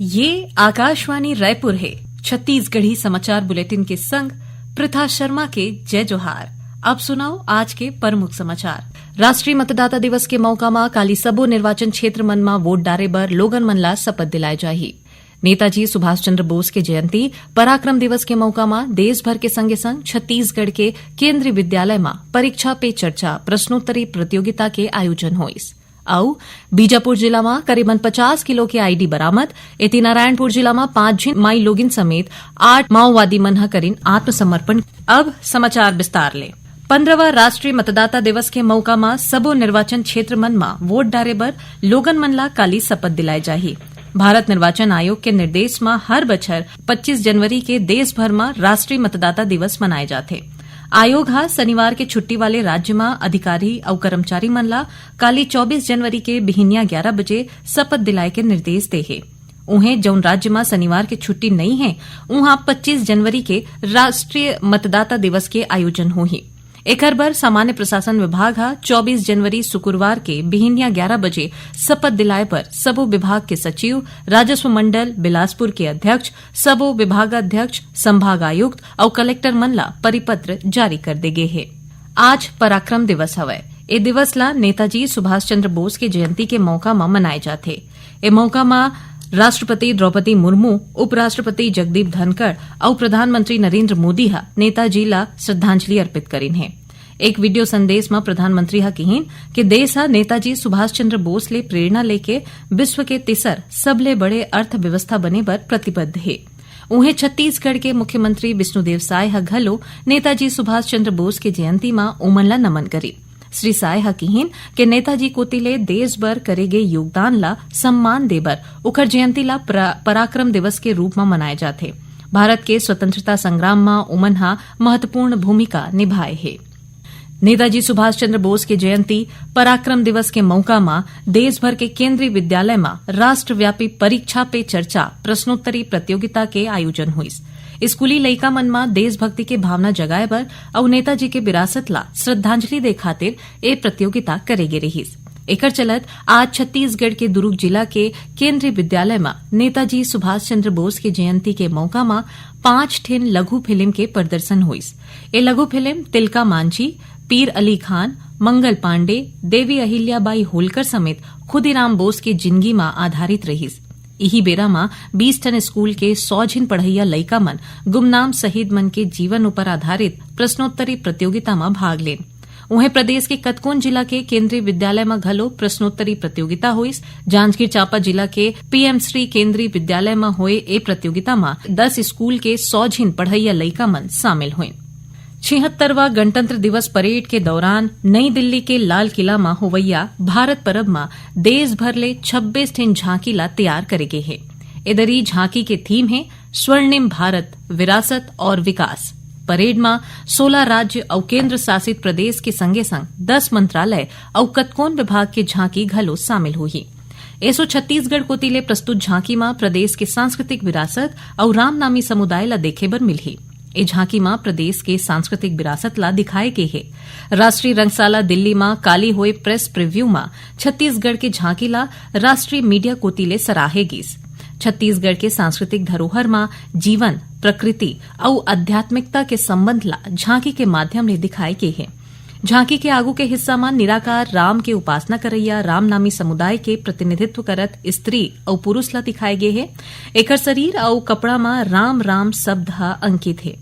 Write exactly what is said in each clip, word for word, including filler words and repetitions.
ये आकाशवाणी रायपुर हे। छत्तीसगढ़ी समाचार बुलेटिन के संग प्रथा शर्मा के जय जोहार। अब सुनव आज के प्रमुख समाचार। राष्ट्रीय मतदाता दिवस के मौका म काली सबो निर्वाचन क्षेत्र मन म वोट डारे बर लोगन मन ला शपथ दिलाए जाही। नेताजी सुभाष चंद्र बोस के जयंती, पराक्रम दिवस के मौका म देश भर के संगे संग छत्तीसगढ़ के केंद्रीय विद्यालय म परीक्षा पे चर्चा प्रश्नोत्तरी प्रतियोगिता के आयोजन होइस। अउ बीजापुर जिला म करीबन पचास किलो के आईडी बरामद। एती नारायणपुर जिला म पांच झिन माई लोगिन समेत आठ माओवादी मन ह करिन आत्मसमर्पण। अब समाचार विस्तार ले। पंद्रहवां राष्ट्रीय मतदाता दिवस के मौका म सबो निर्वाचन क्षेत्र मन म वोट डारे बर लोगन मन ला काली शपथ दिलाए जाही। भारत निर्वाचन आयोग के निर्देश म हर बछर पच्चीस जनवरी के देश भर म राष्ट्रीय मतदाता दिवस मनाए जाथे। आयोग ह शनिवार के छुट्टी वाले राज्य म अधिकारी अउ कर्मचारी मन ला काली चौबीस जनवरी के बिहिनिया ग्यारह बजे शपथ दिलाए के निर्देश दे हे। उहें, जउन राज्य म शनिवार के छुट्टी नइ हे, उहां पच्चीस जनवरी के राष्ट्रीय मतदाता दिवस के आयोजन होही। एकर बर सामान्य प्रशासन विभाग ह चौबीस जनवरी शुक्रवार के बिहिनिया ग्यारह बजे शपथ दिलाए बर सबो विभाग के सचिव, राजस्व मंडल बिलासपुर के अध्यक्ष, सबो विभागाध्यक्ष, संभाग आयुक्त अउ कलेक्टर मन ला परिपत्र जारी कर दे गे हे। आज पराक्रम दिवस हवय। ए दिवस ला नेताजी सुभाष चंद्र बोस के जयंती के मौका म मनाए जाथे। ए मौका म राष्ट्रपति द्रौपदी मुर्मू, उपराष्ट्रपति जगदीप धनखड़ अउ प्रधानमंत्री नरेंद्र मोदी ह नेताजी ला श्रद्धांजलि अर्पित करिन हे। एक वीडियो संदेश म प्रधानमंत्री ह किहिन कि देश ह नेताजी सुभाष चंद्र बोस ले प्रेरणा लेके विश्व के तीसर सबले बड़े अर्थव्यवस्था बने बर प्रतिबद्ध हे। उहें, छत्तीसगढ़ के मुख्यमंत्री विष्णुदेव साय ह घलो नेताजी सुभाष चंद्र बोस के जयंती म ओमन ला नमन करिन। श्री साय ह किहिन के नेताजी कोति ले देश बर करे गे योगदान ला सम्मान दे बर ओखर जयंती ला प्रा-, पराक्रम दिवस के रूप म मनाए जाथे। भारत के स्वतंत्रता संग्राम म ओमन ह महत्वपूर्ण भूमिका निभाए हे। नेताजी सुभाष चंद्र बोस के जयंती पराक्रम दिवस के मौका म देश भर के केंद्रीय विद्यालय म राष्ट्रव्यापी परीक्षा पे चर्चा प्रश्नोत्तरी प्रतियोगिता के आयोजन होइस। स्कूली लइका मन म देशभक्ति के भावना जगाए बर अउ नेताजी के विरासत ला श्रद्धांजलि दे खातिर ए प्रतियोगिता करे गे रिहिस। एकर चलत आज छत्तीसगढ़ के दुरूग जिला के केंद्रीय विद्यालय म नेताजी सुभाष चंद्र बोस के जयंती के मौका म पांच ठिन लघु फिल्म के प्रदर्शन होइस। ए लघु फिल्म तिलका मांझी, पीर अली खान, मंगल पांडे, देवी अहिल्याबाई होलकर समेत खुदीराम बोस के जिनगी म आधारित रहिस। इही बेरा म बीस ठन स्कूल के सौ झिन पढ़इया लइका मन गुमनाम शहीद मन के जीवन उपर आधारित प्रश्नोत्तरी प्रतियोगिता म भाग लेन। उहें, प्रदेश के कतकोन जिला के केंद्रीय विद्यालय म घलो प्रश्नोत्तरी प्रतियोगिता होइस। जांजगीर चांपा जिला के पीएम श्री केंद्रीय विद्यालय म होए ए प्रतियोगिता म दस स्कूल के सौ झिन पढ़इया लइका मन शामिल होइन। छिहत्तरवां गणतंत्र दिवस परेड के दौरान नई दिल्ली के लाल किला म होवइया भारत परब म देश भर ले छब्बीस ठिन झांकी ला तैयार करे गे हे। ए दरी झांकी के थीम हे स्वर्णिम भारत, विरासत और विकास। परेड म सोलह राज्य अउ केंद्र शासित प्रदेश के संगे संग दस मंत्रालय अउ कतकोन विभाग के झांकी घलो शामिल होही। एसो छत्तीसगढ़ कोति ले प्रस्तुत झांकी म प्रदेश के सांस्कृतिक विरासत अउ रामनामी समुदाय ला देखे बर मिलही। ए झांकी म प्रदेश के सांस्कृतिक विरासत ला दिखाए गे हे। राष्ट्रीय रंगशाला दिल्ली म काली होए प्रेस प्रीव्यू म छत्तीसगढ़ के झांकी ला राष्ट्रीय मीडिया कोति ले सराहे गिस। छत्तीसगढ़ के सांस्कृतिक धरोहर म जीवन, प्रकृति अउ आध्यात्मिकता के संबंध ला झांकी के माध्यम ले दिखाए गे हे। झांकी के आगू के हिस्सा म निराकार राम के उपासना करइया रामनामी समुदाय के प्रतिनिधित्व करत स्त्री अउ पुरुष ला दिखाए गे हे। एकर शरीर अउ कपड़ा म राम राम शब्द ह अंकित हे।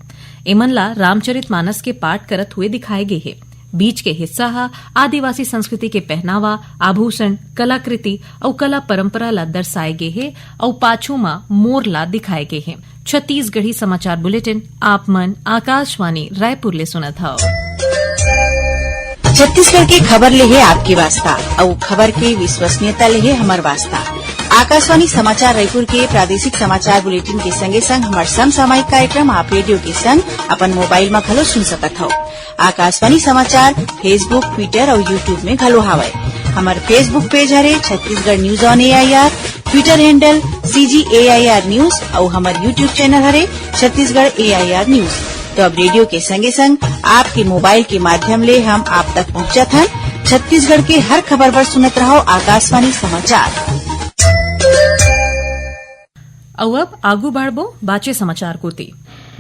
एमन ला रामचरित मानस के पाठ करत हुए दिखाए गे हे। बीच के हिस्सा ह आदिवासी संस्कृति के पहनावा, आभूषण, कलाकृति अउ कला परंपरा ला दर्शाए गे हे अउ पाछू म मोर ला दिखाए गे हे। छत्तीसगढ़ी समाचार बुलेटिन आप मन आकाशवाणी रायपुर ले सुनत हव। छत्तीसगढ़ के खबर ले हे आपके वास्ता, अउ खबर के विश्वसनीयता ले हे हमर वास्ता। आकाशवाणी समाचार रायपुर के प्रादेशिक समाचार बुलेटिन के संगे संग हमर समसामयिक कार्यक्रम आप रेडियो के संग अपन मोबाइल म घलो सुन सकत हव। आकाशवाणी समाचार Facebook, Twitter अउ YouTube में घलो हावय। हमर Facebook पेज हरे Chhattisgarh news on AIR, Twitter handle CG AIR news अउ हमर YouTube चैनल हरे छत्तीसगढ़ एआईआर न्यूज। तो अब रेडियो के संगे संग आपके मोबाइल के माध्यम ले हम आप तक पहुंचत हन। छत्तीसगढ़ के हर खबर बर सुनत रहो आकाशवाणी समाचार। अउ अब आगू बढ़बो बाचे समाचार कोति।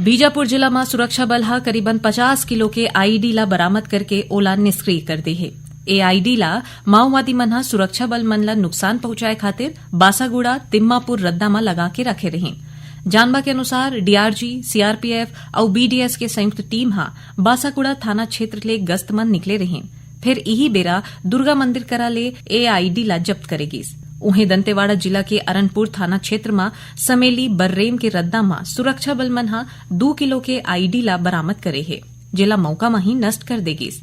बीजापुर जिला म सुरक्षा बल ह करीबन पचास किलो के आईईडी ला बरामद करके ओला निष्क्रिय कर दे हे। ए आईईडी ला माओवादी मन ह सुरक्षा बल मन ला नुकसान पहुंचाए खातिर बासागुड़ा, तिम्मापुर रद्दा म लगा के रखे रहिन। जानबा के अनुसार, डीआरजी, सीआरपीएफ अउ बीडीएस के संयुक्त टीम ह बासागुड़ा थाना क्षेत्र ले गश्त म निकले रहिन। फेर इही बेरा दुर्गा मंदिर करा ले ए आईईडी ला जब्त करे गिस। उहें, दंतेवाड़ा जिला के अरनपुर थाना क्षेत्र म समेली बर्रेम के रद्दा म सुरक्षा बल मन ह दू किलो के आईईडी ला बरामद करे हे, जेला मौका म ही नष्ट कर दे गिस।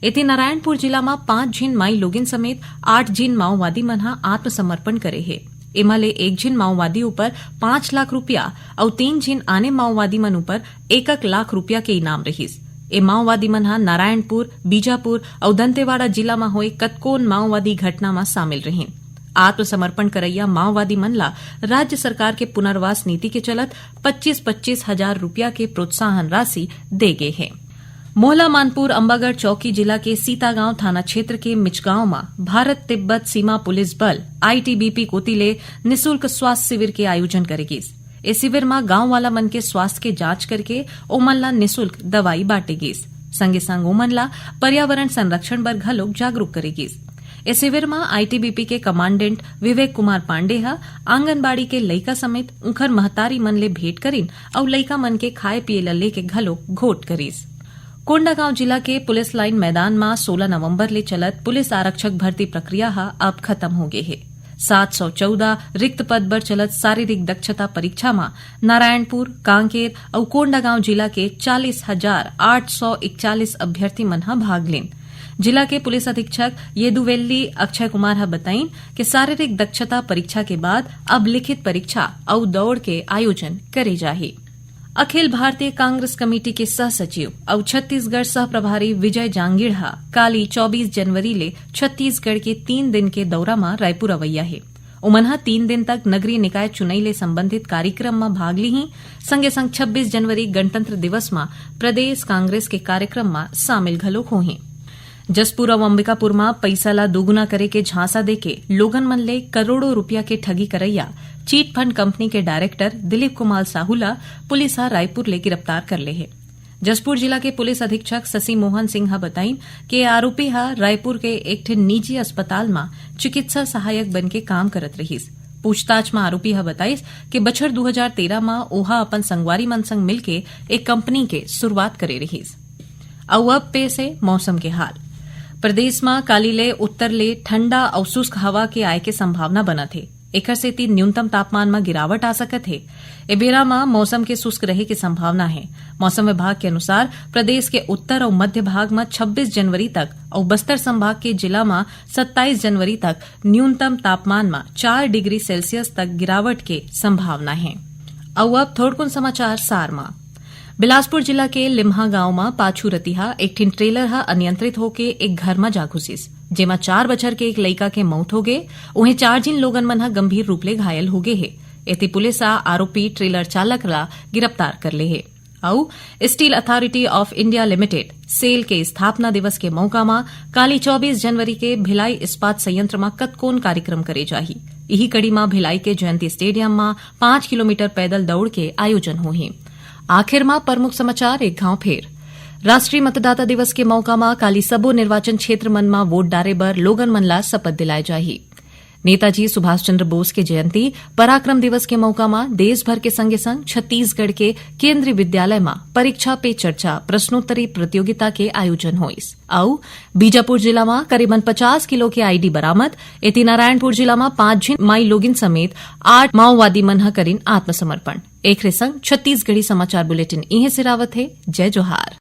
एती नारायणपुर जिला म पांच झिन माई लोगिन समेत आठ झिन माओवादी मन ह आत्मसमर्पण करे हे। एमा ले एक झिन माओवादी ऊपर पांच लाख रुपया अउ तीन झिन आने माओवादी मन ऊपर एक एक लाख रुपया के इनाम रहिस। ए माओवादी मन ह नारायणपुर, बीजापुर अउ दंतेवाड़ा जिला म होए कतकोन माओवादी घटना म शामिल रहिन। आत्मसमर्पण करइया माओवादी मन ला राज्य सरकार के पुनर्वास नीति के चलत पच्चीस पच्चीस हजार रुपया के प्रोत्साहन राशि दे गे हे। मोहला मानपुर अम्बागढ़ चौकी जिला के सीतागांव थाना क्षेत्र के मिचगांव म भारत तिब्बत सीमा पुलिस बल, आईटीबीपी, कोति ले निशुल्क स्वास्थ्य शिविर के आयोजन करे गिस। ए शिविर म गांव वाला मन के स्वास्थ्य के जांच करके ओमन ला निशुल्क दवाई बांटे गिस। संगे संग ओमन ला पर्यावरण संरक्षण बर घलोक जागरूक करे गिस। ए शिविर म आईटीबीपी के कमांडेंट विवेक कुमार पांडे ह आंगनबाड़ी के लइका समेत उंखर महतारी मन ले भेंट करिन अउ लइका मन के खाए पिए ला लेके घलोक घोट करिस। कोंडागांव जिला के पुलिस लाइन मैदान म सोलह नवंबर ले चलत पुलिस आरक्षक भर्ती प्रक्रिया ह अब खत्म हो गे हे। सात सौ चौदह रिक्त पद बर चलत शारीरिक दक्षता परीक्षा म नारायणपुर, कांकेर अउ कोंडागांव जिला के चालीस हजार आठ सौ इकचालीस अभ्यर्थी मन ह भाग लीन। जिला के पुलिस अधीक्षक येदुवेल्ली अक्षय कुमार ह बताइन कि शारीरिक दक्षता परीक्षा के बाद अब लिखित परीक्षा अउ दौड़ के आयोजन करे जाही। अखिल भारतीय कांग्रेस कमेटी के सह सचिव अउ छत्तीसगढ़ सह प्रभारी विजय जांगिड़ ह काली चौबीस जनवरी ले छत्तीसगढ़ के तीन दिन के दौरा म रायपुर अवइया हे। ओमन ह तीन दिन तक नगरीय निकाय चुनई ले संबंधित कार्यक्रम म भाग लिही, संगे संग छब्बीस जनवरी गणतंत्र दिवस म प्रदेश कांग्रेस के कार्यक्रम म शामिल घलोक होही। जशपुर अउ अंबिकापुर म पइसा ला दुगुना करे के झांसा देके लोगन मन ले करोड़ों रुपया के ठगी करइया चिट फंड कंपनी के डायरेक्टर दिलीप कुमार साहू ला पुलिस ह रायपुर ले गिरफ्तार कर ले हे। जशपुर जिला के पुलिस अधीक्षक शशि मोहन सिंह ह बताइन कि आरोपी ह रायपुर के एक ठिन निजी अस्पताल म चिकित्सा सहायक बन के काम करत रहिस। पूछताछ म आरोपी ह बताइस कि बछर दू हजार तेरह म ओहा अपन संगवारी मन संग मिलके एक कंपनी के शुरुआत करे रहिस। अउ अब पेश हे मौसम के हाल। प्रदेश म काली ले उत्तर ले ठंडा अउ शुष्क हवा के आय के संभावना बनत हे। एखर सेती न्यूनतम तापमान म गिरावट आ सकत हे। ए बेरा म मौसम के शुष्क रहे के संभावना हे। मौसम विभाग के अनुसार, प्रदेश के उत्तर अउ मध्य भाग म छब्बीस जनवरी तक अउ बस्तर संभाग के जिला म सत्ताईस जनवरी तक न्यूनतम तापमान म चार डिग्री सेल्सियस तक गिरावट के संभावना हे। अउ अब थोड़कुन समाचार सार म। बिलासपुर जिला के लिम्हा गांव म पाछू रतिहा एक ठिन ट्रेलर ह अनियंत्रित होके एक घर म जा घुसिस, जेमा चार बछर के एक लइका के मौत होगे। उहें, चार झिन लोगन मन ह गंभीर रूप ले घायल होगे हे। एती पुलिस ह आरोपी ट्रेलर चालक ला गिरफ्तार कर ले हे। अउ Steel Authority of India Limited, SAIL, के स्थापना दिवस के मौका म काली चौबीस जनवरी के भिलाई इस्पात संयंत्र म कतकोन कार्यक्रम करे जाही। इही कड़ी म भिलाई के जयंती स्टेडियम म पांच किलोमीटर पैदल दौड़ के आयोजन होही। आखिर म प्रमुख समाचार एक घांव फेर। राष्ट्रीय मतदाता दिवस के मौका म काली सबो निर्वाचन क्षेत्र मन म वोट डारे बर लोगन मन ला शपथ दिलाए जाही। नेताजी सुभाष चंद्र बोस के जयंती, पराक्रम दिवस के मौका म देश भर के संगे संग छत्तीसगढ़ के केंद्रीय विद्यालय म परीक्षा पे चर्चा प्रश्नोत्तरी प्रतियोगिता के आयोजन होइस। अउ बीजापुर जिला म करीबन पचास किलो के आईडी बरामद। एती नारायणपुर जिला म पांच झिन माई लोगिन समेत आठ माओवादी मन ह करिन आत्मसमर्पण। एखरे संग छत्तीसगढ़ी समाचार बुलेटिन इहें सिरावत हे। जय जोहार।